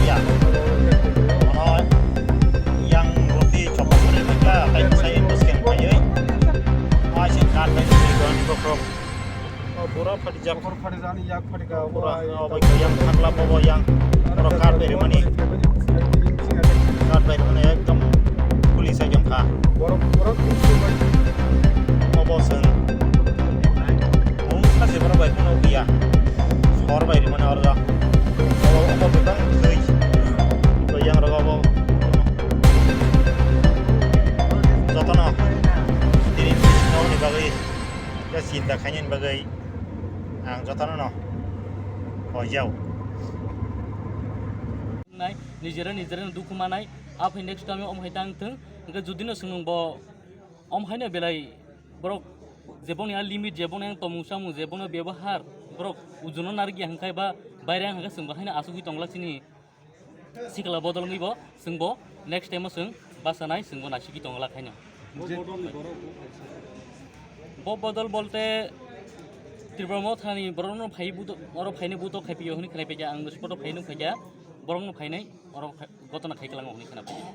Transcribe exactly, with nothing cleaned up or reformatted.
Ono yang roti chopot khe kha, tai sai bwsken khaiwi. Ai se card bai rwi gon bokrok. O pura phatijak. Bokhor phatijani yak phatika. Pura, o bai yang thakla bo yang. Oro card bai rwmani. Card bai rwmani ekdom police ai jong kha. Borok, borok. Obo chwng. Mung kha se borok bai phano biya. Sor bai rwmani oro. Obo, obo bebak thwi. Yang rogo obo. Jotono. Tini nokni bagwi. Khe chinta khainani bagwi ang jotono no hoyao. Nai, nijera nijera no dukhu manai, aphai next time omo hai tang thung, hwnkhe judino chwng bo omo haino belai borok jeboni a limit, jeboni ang tomung samung, jebono bebohar, borok ujuno narikya hwnkhe ba baire ang hwnkhe chwng bo haino asugwi tonglak chini. Sikla bodol wngwi bo chwng bo next time o chwng bachanai chwng bo naisiki tongo la khaino. Bo bodol ni borok bo kaisa. Bo bodol bolte Tripura Motha ni borok no phai buto, oro phaini buto khai pio hwnwi khnai phaikha, ang spot o phai nung phaikha, borok no phainai oro khai, gotona khai kwlango hwnwi khna phaikha.